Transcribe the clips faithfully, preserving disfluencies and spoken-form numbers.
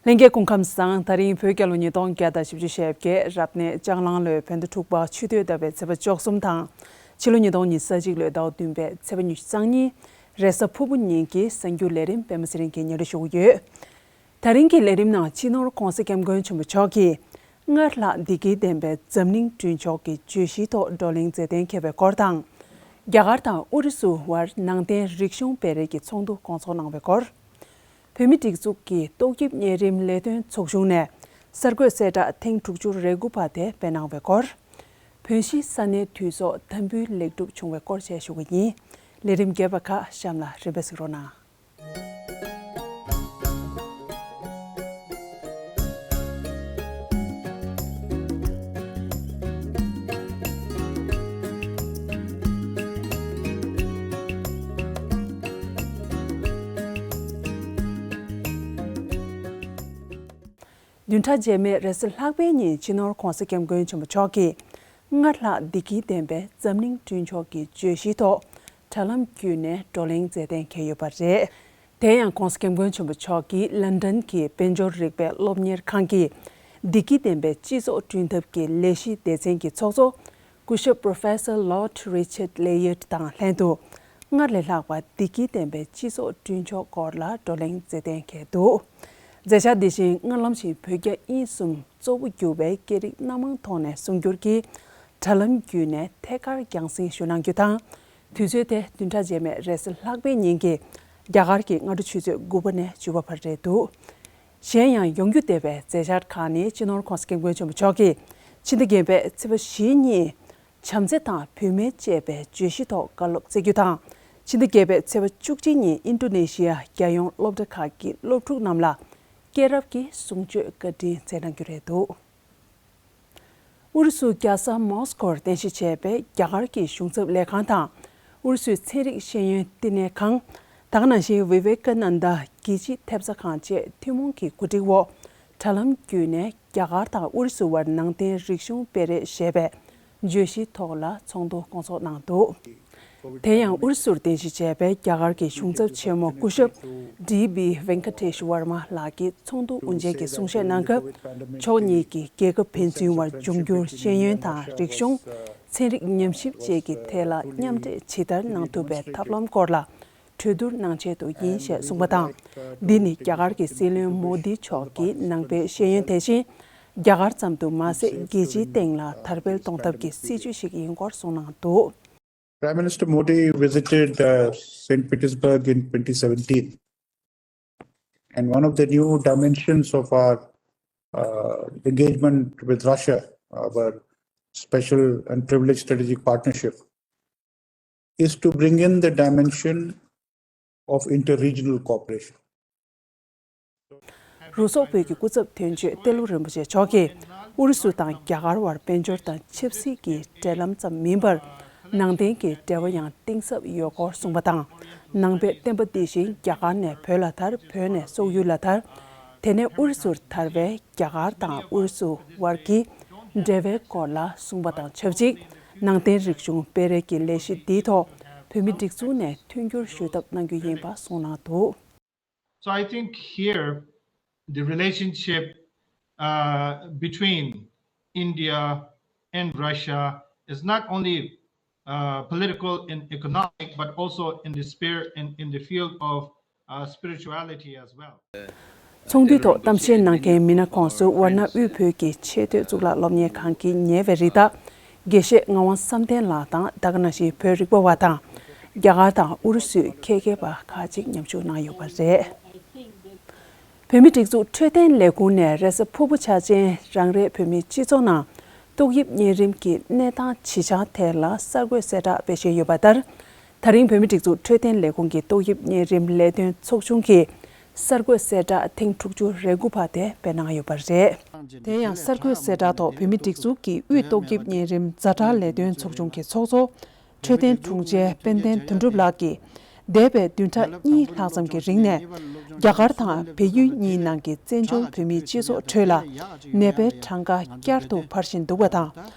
ལྷན་རྒྱས་སྐུ་ཁམས་བཟང་། ད་རིང་བོད་རྒྱལ་ལོ་ཉིས་སྟོང་བརྒྱ་དང་བཞི་བཅུ་ཞེ་བརྒྱད། རབ་གནས་ལྕགས་གླང་ལོའི་བོད་ཟླ་དྲུག་པ་ཆུ་སྟོད་ཟླ་བའི་ཚེས་པ་བཅུ་གསུམ་དང་། ཕྱི་ལོ་ཉིས་སྟོང་ཉི་ཤུ་རྩ་གཅིག་ལོའི་ཟླ་བ་བདུན་པའི་ཚེས་པ་ཉི་ཤུ་རྩ་གཉིས། རེས་གཟའ་ཕུར་བུ་ཉིན་གྱི་གསར་འགྱུར་ལས་རིམ་པད་མ་ཚེ་རིང་གིས་སྙན་སྒྲོན་ཞུ་གི་ཡོད། ད་རིང་གི་ལས་རིམ་ནང་སྤྱི་ནོར་༧གོང་ས་༧སྐྱབས་མགོན་ཆེན་པོ་མཆོག་གིས་སྔར་ལྷག་བདེ་སྐྱིད་ལྡན་པའི་འཛམ་གླིང་བསྐྲུན་ཕྱོགས་ཀྱི་བརྗོད་གཞིའི་ཐོག་བགྲོ་གླེང་མཛད་གཏན་འཁེལ་བའི་སྐོར་དང་། རྒྱ་གར་དང་ཨུ་རུ་སུ་བར་ནང་བསྟན་རིག་གཞུང་སྤེལ་རེས་ཀྱི་ཚོགས་འདུ་སྐོང་ཚོགས་གནང་བའི་སྐོར། བོད་མིའི་སྒྲིག་འཛུགས་ཀྱི་ཏོག་དབྱིབས་གཉན་རིམས་ལས་དོན་ཚོགས་ཆུང་ནས་གསར་འགོད་གསལ་བསྒྲགས་ཐེངས་དྲུག་ཅུ་རེ་དགུ་པ་དེ་སྤེལ་གནང་བའི་སྐོར། བོད་གཞིས་ས་གནས་འཐུས་ཚོགས་དམ་འབུལ་ལེགས་གྲུབ་བྱུང་བའི་སྐོར་བཅས་ཞུ་གི་ཡིན། ལས་རིམ་རྒྱས་པ་ཁག་གཤམ་ལ་རིམ་པས་གཟིགས་རོགས་གནང་། བདུན་ཕྲག་རྗེས་མའི་རེས་གཟའ་ལྷག་པའི་ཉིན་སྤྱི་ནོར་༧གོང་ས་༧སྐྱབས་མགོན་ཆེན་པོ་མཆོག་གིས་སྔར་ལྷག་བདེ་སྐྱིད་ལྡན་པའི་འཛམ་གླིང་བསྐྲུན་ཕྱོགས་ཀྱི་བརྗོད་གཞིའི་ཐོག་དྲ་ལམ་བརྒྱུད་ནས་བགྲོ་གླེང་མཛད་གཏན་འཁེལ་ཡོད་པ་རེད། དེ་ཡང་༧གོང་ས་༧སྐྱབས་མགོན་ཆེན་པོ་མཆོག་གིས་ལན་ཌན་གྱི་དཔལ་འབྱོར་རིག་པའི་སློབ་གཉེར་ཁང་གི་བདེ་སྐྱིད་ལྡན་པའི་སྤྱི་ཚོགས་བསྐྲུན་ཐབས་ཀྱི་ལས་གཞི་སྡེ་ཚན་གྱི་ཚོགས་གཙོ་སྐུ་ཞབས་Professor Lord Richard Layard དང་ལྷན་དུ། སྔར་ལས་ལྷག་པ་བདེ་སྐྱིད་ལྡན་པའི་སྤྱི་ཚོགས་བསྐྲུན་ཕྱོགས་སྐོར་ལ་བགྲོ་གླེང་མཛད་གཏན་འཁེལ་འདུག་མཛད་འཆར་འདི་བཞིན་སྔར་ལམ་བཞིན་བོད་རྒྱ་དབྱིན་གསུམ་གཙོ་བོ་གྱུར་པའི་སྐད་རིགས་སྣ་མང་ཐོག་ནས་གསུང་སྒྱུར་གྱིས་དྲ་ལམ་བརྒྱུད་ནས་ཐད་ཀར་རྒྱང་སྲིང་ཞུ་གནང་རྒྱུ་དང་། དུས་ཚོད་དེ་བདུན་ཕྲག་རྗེས་མའི་རེས་གཟའ་ལྷག་པའི་ཉིན་གྱི་རྒྱ་གར་གྱི་སྔ་དྲོ་ཆུ་ཚོད་དགུ་པ་ནས་བཅུ་པ་བར་རེད་འདུག་གཞན་ཡང་ཡོང་རྒྱུ་བསྡད་པའི་མཛད་འཆར་ཁག་ནི་སྤྱི་ནོར་༧གོང་ས་༧སྐྱབས་མགོན་ཆེན་པོ་མཆོག་གིས་ཕྱི་ཟླ་བརྒྱད་པའི་ཚེས་པ་བཞི་ཉིན་བྱམས་བརྩེ་དང་བུད་མེད་ཅེས་པའི་བརྗོད་གཞིའི་ཐོག་བཀའ་སློབ་སྩལ་རྒྱུ་དང་། ཕྱི་ཟླ་བརྒྱད་པའི་ཚེས་པ་བཅུ་གཅིག་ཉིན་ཨིན་ཌོ་ནེ་ཤི་ཡ་རྒྱལ་ཡོངས་སློབ་གྲྭ་ཁག་གི་སློབ་ཕྲུག་རྣམས་ལ་སྐྱེས་རབས་ཀྱི་གསུང་ཆོས་བཀའ་དྲིན་སྩལ་གནང་རྒྱུ་རེད་འདུག་ཨུ་རུ་སུ་རྒྱལ་ས་མོ་སི་ཀོར་རྟེན་གཞི་བྱས་པའི་རྒྱ་གར་གྱི་གཞུང་ཚབ་ལས་ཁང་དང་། ཨུ་རུ་སུའི་ཚན་རིག་ཤེས་ཡོན་བསྟི་གནས་ཁང་། ད་ག་ནང་བཞིན་བི་ཝེ་ཀ་ནན་ད་རྒྱལ་སྤྱིའི་ཐེབས་རྩ་ཁང་བཅས་ཐུན་མོང་གི་གོ་སྒྲིག་འོག་དྲ་ལམ་བརྒྱུད་ནས་རྒྱ་གར་དང་ཨུ་རུ་སུ་བར་ནང་བསྟན་རིག་གཞུང་སྤེལ་རེས་ཞེས་པའི་བརྗོད་གཞིའི་ཐོག་ལ་ཚོགས་འདུ་སྐོང་ཚོགས་གནང་འདུག་དེ་ཡང་ཨུ་རུ་སུར་རྟེན་གཞི་བྱས་པའི་རྒྱ་གར་གྱི་གཞུང་ཚབ་ཆེན་མོ་སྐུ་ཞབས་ཌི་བི་ཝེང་ཀ་ཏེཤ་ཝར་མ་ལགས་ཀྱིས་ཚོགས་འདུ་དབུ་འབྱེད་ཀྱི་གསུང་བཤད་གནང་སྐབས། ཕྱོགས་གཉིས་ཀྱིས་རྒྱལ་ཁབ་ཕན་ཚུན་བར་འབྱུང་འགྱུར་ཤེས་ཡོན་དང་རིག་གཞུང་། ཚན་རིག་ཉམས་ཞིབ་བཅས་ཀྱི་ཐད་ལ་མཉམ་འདྲེས་ཇི་ལྟར་གནང་ཐུབ་པའི་ཐབས་ལམ་སྐོར་ལ་གྲོས་བསྡུར་གནང་ཆེད་དུ་ཡིན་ཞེས་གསུངས་པ་དང་། འདི་ནི་རྒྱ་གར་གྱི་སྲིད་བློན་མོ་དི་མཆོག་གིས་ནང་པའི་ཤེས་ཡོན་དེ་བཞིན་རྒྱ་གར་ཙམ་དུ་མ་ཟད། རྒྱལ་སྤྱིའི་སྟེང་ལ་དར་སྤེལ་གཏོང་ཐབས་ཀྱི་སྲིད་ཇུས་ཤིག་ཡིན་སྐོར་གསུངས་གནང་འདུག Prime Minister Modi visited uh, Saint Petersburg in twenty seventeen. And one of the new dimensions of our uh, engagement with Russia, our special and privileged strategic partnership, is to bring in the dimension of inter-regional cooperation. རུ་སོག་བོད་ཀྱི་སྐུ་ཚབ་དོན་གཅོད་ཏེ་ལོ་རིན་པོ་ཆེ་མཆོག་གིས་ཨུ་རུ་སུ་དང་རྒྱ་གར་བར་དཔལ་འབྱོར་དང་ཆབ་སྲིད་ཀྱི་འབྲེལ་ལམ་ཙམ་མིན་པར། ནང་བསྟན་གྱི་འབྲེལ་བ་ཡང་གཏིང་ཟབ་ཡོད་སྐོར་གསུངས་པ་དང་། ནང་པའི་བསྟན་པ་འདི་བཞིན་རྒྱ་གར་ནས་བོད་ལ་དར། བོད་ནས་སོག་ཡུལ་ལ་དར། དེ་ནས་ཨུ་རུ་སུར་དར་བའི་རྒྱ་གར་དང་ཨུ་རུ་སུ་བར་གྱི་འབྲེལ་བའི་སྐོར་ལ་གསུངས་པ་དང་ཆབས་ཅིག་ནང་བསྟན་རིག་གཞུང་སྤེལ་རེས་ཀྱི་ལས་གཞི་འདིའི་ཐོག་བོད་མིའི་སྒྲིག་འཛུགས་ནས་མཐུན་འགྱུར་ཞུ་ཐབས་གནང་རྒྱུ་ཡིན་པ་གསུངས་གནང་འདུག So I think here the relationship uh, between India and Russia is not only uh, political and economic, but also in the spirit and in the field of uh, spirituality as well. ཚོགས་འདུའི་ཐོག་གཏམ་བཤད་གནང་མཁན་མི་སྣ་ཁོངས་སུ་ཝར་ན་དབུས་བོད་ཀྱི་ཆེས་མཐོའི་གཙུག་ལག་སློབ་གཉེར་ཁང་གི་ཉེ་བའི་རིགས་བདག་དགེ་བཤེས་ངག་དབང་བསམ་གཏན་ལགས་དང་། ད་ག་ནང་བཞིན་བོད་རིག་པ་བ་དང་། རྒྱ་གར་དང་ཨུ་རུ་སུའི་ཁྱད་མཁས་པ་ཁག་ཅིག་མཉམ་ཞུགས་གནང་ཡོད་པ་རེད། བོད་མིའི་སྒྲིག་འཛུགས་འཕྲོད་བསྟེན་ལས་ཁུངས་ནས་རེས་གཟའ་ཕུར་བུ་འཆར་ཅན་རང་རེའི་བོད་མིའི་སྤྱི་ཚོགས་ནང་ཏོག་དབྱིབས་གཉན་རིམས་ཀྱི་གནས་སྟངས་ཇི་ཆགས་ཐད་ལ་གསར་འགོད་གསལ་བསྒྲགས་སྤེལ་བཞིན་ཡོད་པ་ལྟར། ད་རིང་བོད་མིའི་སྒྲིག་འཛུགས་འཕྲོད་བསྟེན་ལས་ཁུངས་ཀྱི་ཏོག་དབྱིབས་གཉན་རིམས་ལས་དོན་ཚོགས་ཆུང་གིས་གསར་འགོད་གསལ་བསྒྲགས་ཐེངས་དྲུག་ཅུ་རེ་དགུ་པ་དེ་སྤེལ་གནང་ཡོད་པ་རེད། དེ་ཡང་གསར་འགོད་གསལ་བསྒྲགས་ཐོག་བོད་མིའི་སྒྲིག་འཛུགས་ཀྱི་དབུས་ཏོག་དབྱིབས་གཉན་རིམས་ཛ་དྲག་ལས་དོན་ཚོགས་ཆུང་གི་ཚོགས་གཙོ། འཕྲོད་བསྟེན་དྲུང་ཆེ་དཔལ་ལྡན་དོན་གྲུབ་ལགས་ཀྱིས། འདས་པའི་བདུན་ཕྲག་གཉིས་ལྷག་ཙམ་གྱི་རིང་ནས། རྒྱ་གར་དང་བལ་ཡུལ་གཉིས་ནང་གི་བཙན་བྱོལ་བོད་མིའི་སྤྱི་ཚོགས་ཁྲོད་ལ། ནད་པའི་གྲངས་ཀ་བསྐྱར་དུ་འཕར་བཞིན་འདུག་པ་དང་།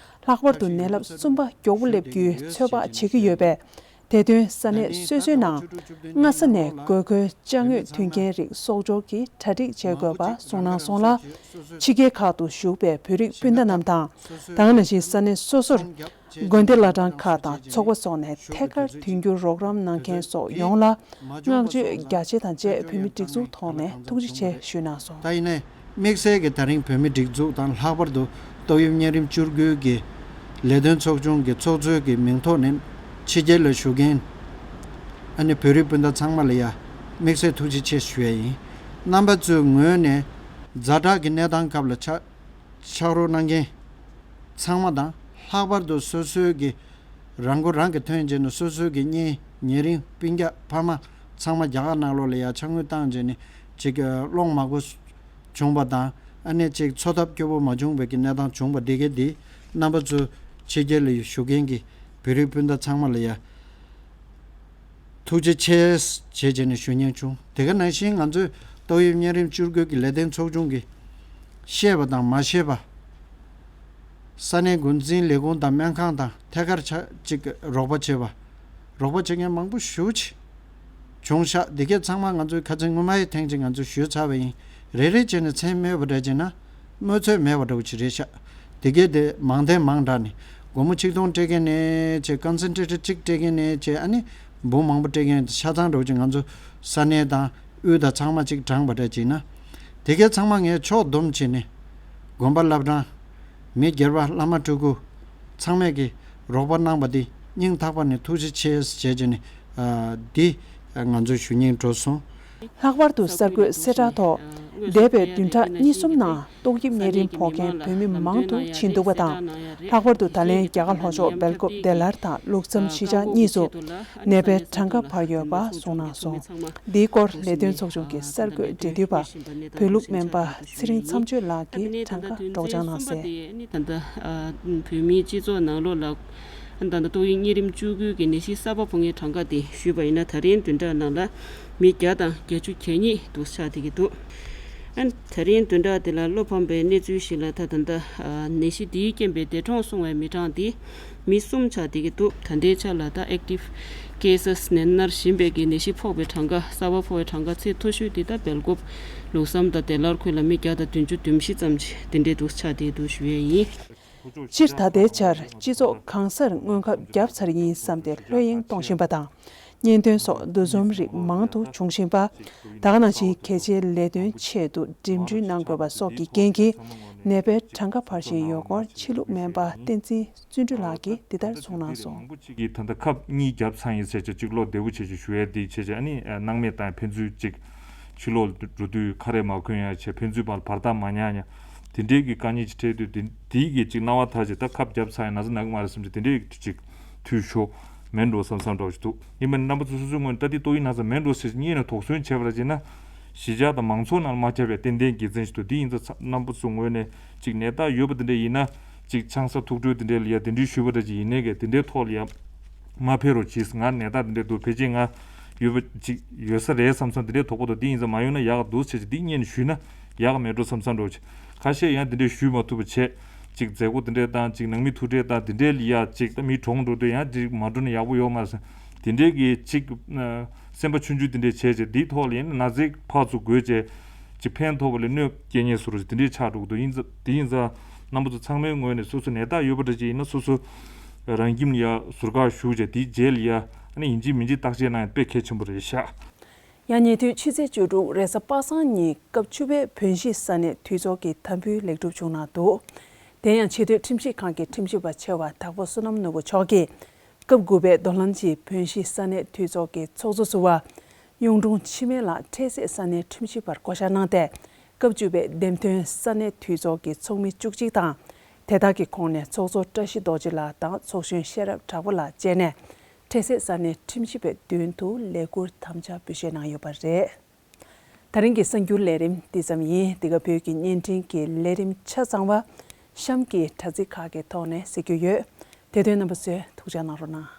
ལྷག་པར་དུ་ནད་རླབས་གསུམ་པ་མགྱོགས་པོ་སླེབས་རྒྱུའི་ཚོད་དཔག་བྱེད་ཀྱི་ཡོད་པས། དེ་དོན་ས་གནས་སོ་སོའི་ནང་སྔ་ས་ནས་དགོས་མཁོའི་ཅ་དངོས་མཐུན་རྐྱེན་རིགས་གསོག་འཇོག་གིས་གྲ་སྒྲིག་བྱེད་དགོས་པ་གསུངས་གནང་སོང་ལ། ཕྱི་རྒྱལ་ཁག་ཏུ་བཞུགས་པའི་བོད་རིགས་སྤུན་ཟླ་རྣམས་དང་། ད་ག་ནང་བཞིན་ས་གནས་སོ་སོར་དགོན་སྡེ་བླ་བྲང་ཁག་དང་ཚོགས་པ་སོགས་ནས་ཐད་ཀར་མཐུན་འགྱུར་རོགས་རམ་གནང་མཁན་སོགས་ཡོངས་ལ་བསྔགས་བརྗོད་རྒྱ་ཆེ་དང་བཅས་བོད་མིའི་སྒྲིག་འཛུགས་ཐོག་ནས་ཐུགས་རྗེ་ཆེ་ཞུས་གནང་སོང་། ད་ཡིན་ནའི་དམིགས་བསལ་གྱི་ད་རིང་བོད་མིའི་སྒྲིག་འཛུགས་དང་ལྷག་པར་དུ་ཏོག་དབྱིབས་གཉན་རིམས་བཅོས་སྒྱུར་གྱི་ལས་དོན་ཚོགས་ཆུང་གི་ཚོགས་གཙོའི་གི་མིང་ཐོག་ནས་ཕྱི་རྒྱལ་ལ་བཞུགས་མཁན་ཨ་ནི་བོད་རིགས་སྤུན་ཟླ་ཚང་མ་ལ་ཡ་དམིགས་བསལ་ཐུགས་རྗེ་ཆེ་ཞུ་ཡ་ཡིན། རྣམ་པ་ཚོའི་ངོས་ནས་ཛ་དྲག་གི་གནས་སྟངས་སྐབས་ལ་ཕྱག་ཕྱག་རོགས་གནང་མཁན་ཚང་མ་དང་། ལྷག་པར་དུ་སོ་སོའི་གི་རང་མགོ་རང་གིས་ཐོན་བྱས་ནས་སོ་སོའི་གི་གཉེན་ཉེ་རིང་སྤུན་ཀྱག་ཕ་མ་ཚང་མ་རྒྱ་གར་ནང་ལོགས་ལ་ཡ་ཕྱག་དངུལ་བཏང་བྱས་ནས་ཅིག་གློག་མ་གོ་བྱུང་བ་དང་། ཨ་ནི་ཅིག་འཚོ་ཐབས་སྐྱོ་པོ་མ་བྱུང་བའི་གི་གནས་སྟངས་བྱུང་བ་འདི་ག་འདི་རྣམ་པ་ཚོ་ཕྱི་རྒྱལ་ལ་བཞུགས་མཁན་གྱི་བོད་རིགས་སྤུན་ཟླ་ཚང་མ་ལ་ཡ་ཐུགས་རྗེ་ཆེ་ཞེས་བྱས་ནས་ཞུ་སྙིང་བྱུང་། དེ་ག་ནང་བཞིན་ང་ཚོའི་ཏོག་དབྱིབས་གཉན་རིམས་བཅོས་སྒྱུར་གྱི་ལས་དོན་ཚོགས་ཆུང་གིས་ཤེས་པ་དང་མ་ཤེས་པ། ས་གནས་འགོ་འཛིན་ལས་ཁུངས་དང་སྨན་ཁང་དང་ཐད་ཀར་ཆ་གཅིག་རོགས་པ་བྱེད་པ། རོགས་པ་བྱེད་མཁན་མང་པོ་ཞེ་པོ་ཅིག་བྱུང་ཤག་འདི་གས་ཚང་མ་ང་ཚོའི་ཁ་ཚིག་སྔོན་མའི་ཐེངས་གཅིག་ང་ཚོས་ཞུས་ཚར་བ་ཡིན། རེ་རེ་བྱས་ནས་མཚན་སྨོས་པ་འདྲ་བྱས་ན་སྨོས་ཚོད་མེད་པ་འདྲ་བོ་ཅིག་རེད་ཤག་འདི་གས་དེ་མང་ཐེངས་མང་དྲགས་ནས་སྒོར་མོ་ཆིག་སྟོང་སྤྲད་མཁན་ནས་བྱས། ཀོན་སེན་ཊྲེ་ཊར་གཅིག་སྤྲད་མཁན་ནས་བྱས། ཨ་ནི་འབུམ་མང་པོ་སྤྲད་མཁན་ཆ་ཚང་འདྲ་བོ་ཅིག་ང་ཚོ་ས་གནས་དང་དབུས་དང་ཚང་མ་གཅིག་དྲངས་པ་འདྲ་བྱས་ན། དེ་གས་ཚང་མ་ངས་ཕྱོགས་བསྡོམས་བྱས་ནས་དགོན་པ་བླ་བྲང་མི་སྒེར་པ་བླ་མ་སྤྲུལ་སྐུ་ཚང་མས་ཀྱི་རོགས་པ་གནང་པ་འདི་སྙིང་ཐག་པ་ནས་ཐུགས་རྗེ་ཆེ་ཞེས་བྱས་ནས་ཨ་འདི་ང་ཚོས་ཞུ་སྙིང་འདོད་སོང་། ལྷག་པར་དུ་གསར་འགོད་གསལ་བསྒྲགས་ཐོག་འདས་པའི་བདུན་ཕྲག་གཉིས་གསུམ་ནང་ཏོག་དབྱིབས་གཉན་རིམས་ཕོག་མཁན་བོད་མི་མང་དུ་ཕྱིན་འདུག་པ་དང་། ལྷག་པར་དུ་ད་ལན་རྒྱ་གར་ལྷོ་ཕྱོགས་སྦེལ་ཀོབ་བདེ་སླར་དང་ལུགས་མཚམས་གཞིས་ཆགས་གཉིས་སུ་ནད་པའི་གྲངས་ཀ་འཕར་ཡོད་པ་གསུངས་གནང་སོང་། འདིའི་སྐོར་ལས་དོན་ཚོགས་ཆུང་གི་གསར་འགོད་འབྲེལ་མཐུད་པ་བོད་ལུགས་སྨན་པ་ཚེ་རིང་མཚམས་གཅོད་ལགས་ཀྱིས་གྲངས་ཀ་སྒྲོག་སྦྱང་གནང་གསལ། ད་ལྟ་བོད་མིའི་སྤྱི་ཚོགས་ནང་ལོགས་ལ་ད་ལྟ་ཏོག་དབྱིབས་གཉན་རིམས་བཅོས་སྒྱུར་གྱི་ནད་གཞི་གསར་པ་ཕོག་མཁན་གྲངས་ཀ་དེ་ཞུས་པ་ཡིན་ན། ད་རིང་བདུན་ཕྲག་ནང་ལ་མི་བརྒྱ་དང་བརྒྱད་ཅུ་གྱ་གཉིས་འདུག་ཆགས་བསྡད་ཀྱི་འདུག་ཨ་ད་རིང་བདུན་ཕྲག་འདི་ལ་བློ་ཕམ་པའི་གནས་ཚུལ་ཞིག་ལ། ད་ད་ལྟ་ནད་གཞི་འདིའི་རྐྱེན་པས་འདས་གྲོངས་སོང་བའི་མི་གྲངས་འདི་མི་གསུམ་ཆགས་བསྡད་ཀྱི་འདུག་ད་ལྟའི་ཆ་ལ་ད་ཨེག་ཊིབ་ཀེ་སི་ནད་མནར་བཞིན་པའི་གི་ནད་གཞི་ཕོག་པའི་གྲངས་ཀ་གསར་པ་ཕོག་པའི་གྲངས་ཀ་ཚད་མཐོ་ཤོས་འདི་ད་སྦེལ་ཀོབ་ལུགས་བསམ་དང་བདེ་སླར་ཁུལ་ལ་མི་བརྒྱ་དང་བདུན་ཅུ་དོན་བཞི་ཙམ་ཅིག་འདི་འདྲའི་འདུག་ཆགས་བསྡད་འདུག་ཞུ་ཡས་ཡིན། སྤྱིར་ད་ལྟའི་ཆར་སྤྱི་ཚོགས་གང་སར་སྔོན་ཁབ་བརྒྱབ་ཚར་ཡིན་བསམ་སྟེ་ལྷོད་གཡེང་གཏོང་བཞིན་པ་དང་། གཉེན་སྟོན་སོགས་འདུ་འཛོམས་རིགས་མང་དུ་འབྱུང་བཞིན་པ། ད་ག་ནང་བཞིན་གལ་ཆེའི་ལས་དོན་ཆེད་དུ་འགྲིམ་འགྲུལ་གནང་དགོས་པ་སོགས་ཀྱི་རྐྱེན་གྱིས་ནད་པའི་གྲངས་ཀ་འཕར་བཞིན་ཡོད་སྐོར་ཕྱི་ལུགས་སྨན་པ་བསྟན་འཛིན་བརྩོན་འགྲུས་ལགས་ཀྱིས་འདི་ལྟར་གསུངས་གནང་སོང་། མང་པོ་ཅིག་གིས་ད་ལྟ་ཁབ་གཉིས་བརྒྱབ་ཚར་ཡིན་ཟེར་བྱས་གཅིག་བློ་བདེ་པོ་བྱས་བྱས་ཞུ་ཡས་འདི་བྱས་བྱས། ཨ་ནི་སྣང་མེད་བཏང་ཡས། ཕན་ཚུན་གཅིག་ཕྱི་ལོགས་འགྲོ་དུས་ཁ་རས་མ་གོན་ཡ་བྱས། ཕན་ཚུན་བར་བར་ཐག་མ་ཉར་ཡ། དེ་འདྲའི་གི་དཀའ་ངལ་ཅིག་འཕྲད་དུས་དེ་དེའི་གི་ཅིག་སྣང་བ་ཐར་བྱས། ད་ཁབ་བརྒྱབ་ཚར་ཡིན་ན་ན་ཚ་ན་གི་མ་རེད་བསམ་བྱས། དེ་འདྲའི་གི་ཅིག་འཐུས་ཤོར་མེད་འགྲོ་བསམ་བསམ་འདྲ་བོ་ཞིག་འདུག་ཡིན་པ་ནི་རྣམ་པ་ཚོ་སོ་སོའི་ངོས་ནས་ད་ལྟའི་ཏོག་དབྱིབས་ན་ཚ་མེད་འགྲོ་ཟེར་གཉིས་ནས་དོགས་ཟོན་བྱས་པ་ར་བྱས་ན། གཞིས་ཆགས་དང་མང་ཚོགས་ནང་ལ་མ་ཁྱབ་པའི་ཏན་ཏན་དགེ་མཚན་ཞིག་འདུག་དེ་ཡིན་ཙང་རྣམ་པ་ཚོའི་ངོས་ནས་ཅིག་ནད་རྟགས་ཡོད་པ་དེ་འདྲ་ཡིན་ན་ཅིག་ཆང་ས་ཐུག་འཕྲོས་དེ་འདྲ་ལ་ཡ་དེ་འདྲའི་ཞུས་པ་འདྲ་ཅིག་ཡིན་ནའི་གི་དེ་འདྲའི་ཐོག་ལ་ཡ་མ་ཕེབས་རོགས་གྱིས། ང་ནད་རྟགས་དེ་འདྲ་འདུག་ཕལ་ཆེར་ང་ཡོད་པ་ཅིག་ཡོད་ས་རེད་བསམ་བསམ་དེ་འདྲའི་དོགས་པ་འདུག་དེ་ཡིན་ཙང་མ་ཡོང་ན་ཡག་འདུག་ཟེར་ཅིག་འདི་སྔོན་ནས་ཞུས་ན་ཡག་མེད་འགྲོ་བསམ་བསམ་འདྲ་བོ་ཅིག་ཁ་ཤས་ཡང་དེ་འདྲའི་ཞུས་མ་ཐུབ་པ་བྱས། ཅིག་མཛད་སྒོ་དེ་འདྲས་བཏང་། ཅིག་ནང་མི་ཐུག་འཕྲད་བཏང་། དེ་འདྲས་ལ་ཡ་ཅིག་ད་མི་གྲོངས་འགྲོ་དུས་ཡང་ཅིག་མ་འགྲོ་ན་ཡག་པོ་ཡོད་མ་རེད་བསམ། དེ་འདྲས་ཀྱི་ཅིག་ཨ་སེམས་པ་ཆུང་ཆུང་དེ་འདྲས་བྱས་བྱས། འདིའི་ཐོག་ལ་ཡིན་ན་ན་ཚ་ཕར་ཚུར་འགོས་བྱས་ཅིག་ཕན་ཐོགས་པ་ལས་གནོད་སྐྱེལ་མཁན་བཟོ་འདྲ་ཅིག་དེ་འདྲས་ཆགས་འགྲོ་གི་འདུག་ཡིན་ཙང་དེ་ཡིན་ཙང་རྣམ་པ་ཚོ་ཚང་མའི་ངོས་ནས་སོ་སོ་ནད་རྟགས་ཡོད་པ་འདྲ་ཅིག་ཡིན་ན་སོ་སོ་རང་ཁྱིམ་ལ་ཡ་ཟུར་བཀག་བཞུགས་བྱས། དེའི་རྗེས་ལ་ཡ་ཨ་ནི་ཡིན་གཅིག་མིན་གཅིག་བརྟག་དཔྱད་གནང་ཡ་དཔེ་གལ་ཆེན་པོ་རེད་ཤག་ཡང་ཉེ་དུས་ཕྱི་ཚེས་བཅུ་དྲུག་རེས་གཟའ་པ་སངས་ཉིན་སྐབས་བཅུ་པའི་བོན་གཞིས་ས་གནས་འཐུས་ཚོགས་ཀྱི་དམ་འབུལ་ལེགས་གྲུབ་བྱུང་གནང་འདུག་དེ་ཡང་ཆེས་མཐོའི་ཁྲིམས་ཞིབ་ཁང་གི་ཁྲིམས་ཞིབ་པ་ཆེ་བ་དྭགས་པོ་བསོད་ནམས་ནོར་བུ་མཆོག་གིས་སྐབས་དགུ་པའི་རྡོ་ལྷ་གླིང་བོན་གཞིས་ས་གནས་འཐུས་ཚོགས་ཀྱི་ཚོགས་གཙོ་ཟུར་པ་གཡུང་དྲུང་འཆི་མེད་ལགས་འཕྲལ་སེལ་ས་གནས་ཁྲིམས་ཞིབ་པར་བསྐོ་གཞག་གནང་སྟེ། སྐབས་བཅུ་པའི་འདེམས་ཐོན་ས་གནས་འཐུས་ཚོགས་ཀྱི་ཚོགས་མི་བཅུ་གཅིག་དང་། དེ་དག་གི་ཁོངས་ནས་ཚོགས་གཙོ་བཀྲ་ཤིས་རྡོ་རྗེ་ལགས་དང་ཚོགས་གཞོན་ཤེས་རབ་གྲགས་པ་ལགས་བཅས་ནས། འཕྲལ་སེལ་ས་གནས་ཁྲིམས་ཞིབ་པའི་མདུན་དུ་ལས་འཁུར་དམ་བཅའ་འབུལ་བཞེས་གནང་ཡོད་པ་རེད། ད་རིང་གི་གསར་འགྱུར་ལས་རིམ་འདི་ཙམ་ཡིན། འདི་ག་བོད་ཀྱི་བརྙན་འཕྲིན་གྱི་ལས་རིམ་ཆ་ཚང་བ་གཤམ་གྱི་དྲ་ཚིགས་ཁག་གི་ཐོག་ནས་གཟིགས་རྒྱུ་ཡོད། དེ་དོན་རྣམ་པ་ཚོས་ཐུགས་འཇགས་གནང་རོགས་གནང་།